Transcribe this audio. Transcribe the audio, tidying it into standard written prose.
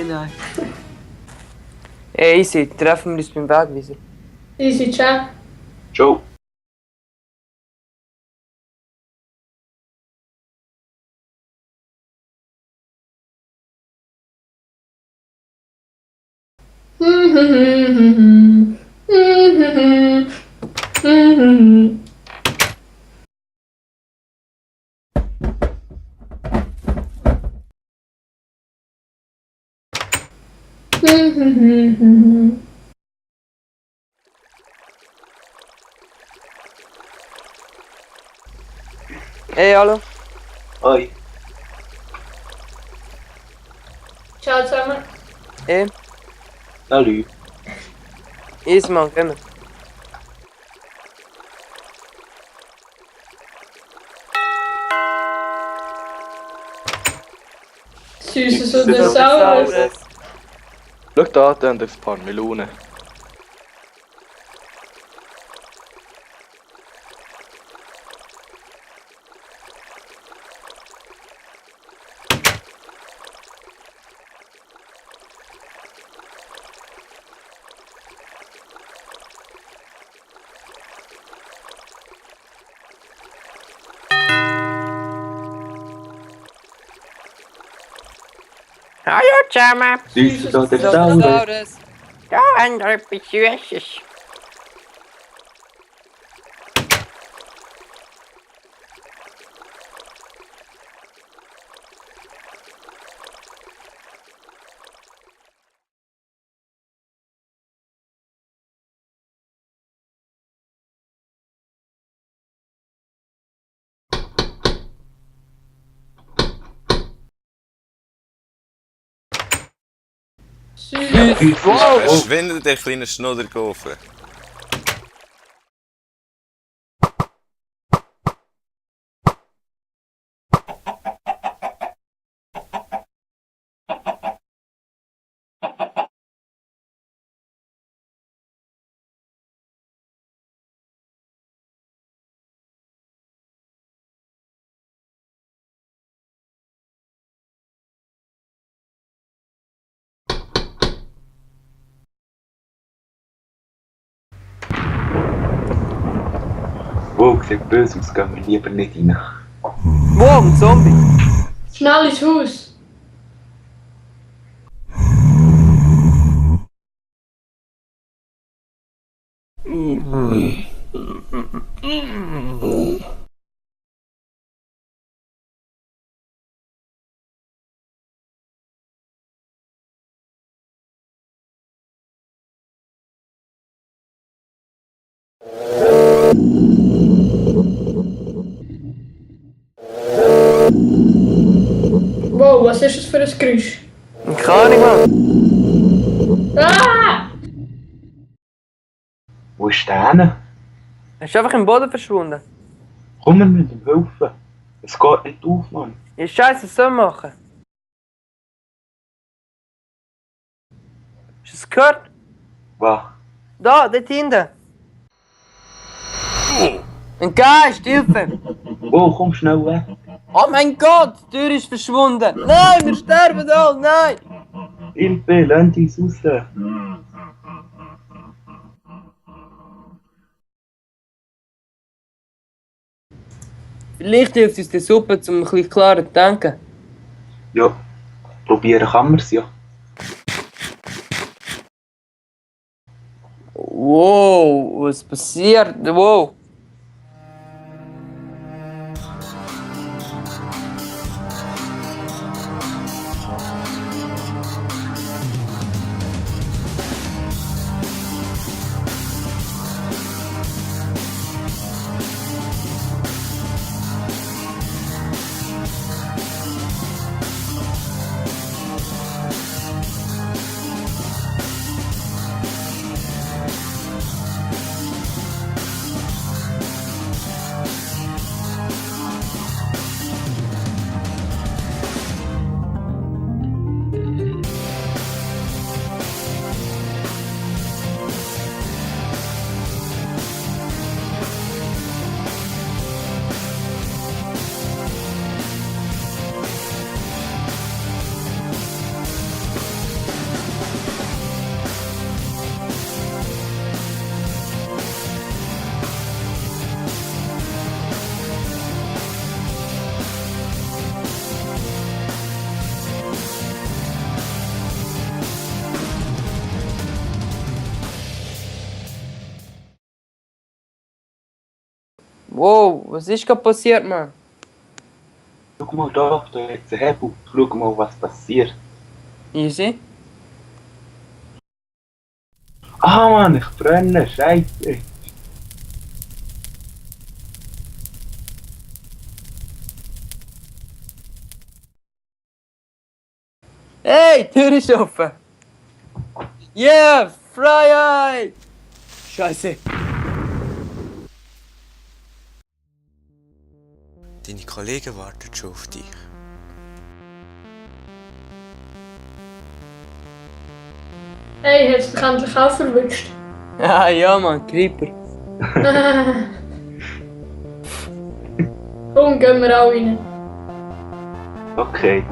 Nein. Hey, easy, treffen wir uns beim Wegweisen. Easy, ciao. Ciao. Hey, hallo. Hoi. Ciao zusammen. Hey, Salut. easy man, kommen. Süßes oder Saures. Schau da, da haben wir ein paar Melonen. Hallo zusammen, Süßes oder Süßes Saures. da haben wir etwas Süßes. Süß. Wow! Verschwindet der kleine Schnoddergaufen. Wow, sieht böse aus, gehen wir lieber nicht rein. Wow, ein Zombie! Schnell ins Haus. Wow, was ist das für ein Geräusch? Keine Ahnung, Mann. Ah! Wo ist der hin? Er ist einfach im Boden verschwunden. Komm, wir müssen ihm helfen. Es geht nicht auf, Mann. Ja, Scheiße, was soll ich machen? Hast du es gehört? Was? Da, dort hinten. Ein Geist, Hilfe! Wow, komm schnell weg. Oh mein Gott, die Tür ist verschwunden! Nein, wir sterben alle, nein! Hilfe, lass uns raus. Vielleicht hilft uns die Suppe, um ein bisschen klarer zu denken. Ja, probieren kann man es ja. Wow, was passiert? Wow! Wow, was ist gerade passiert, Mann? Schau mal da hat es einen Hebel. Schau mal, was passiert. Easy. Ah Mann, ich brenne, Scheiße. Hey, Tür ist offen. Yeah, Freiheit! Scheiße. Deine Kollegen warten schon auf dich. Hey, hat es dich endlich auch verwünscht? Ah, ja, Mann, Creeper. Komm, gehen wir auch rein. Okay.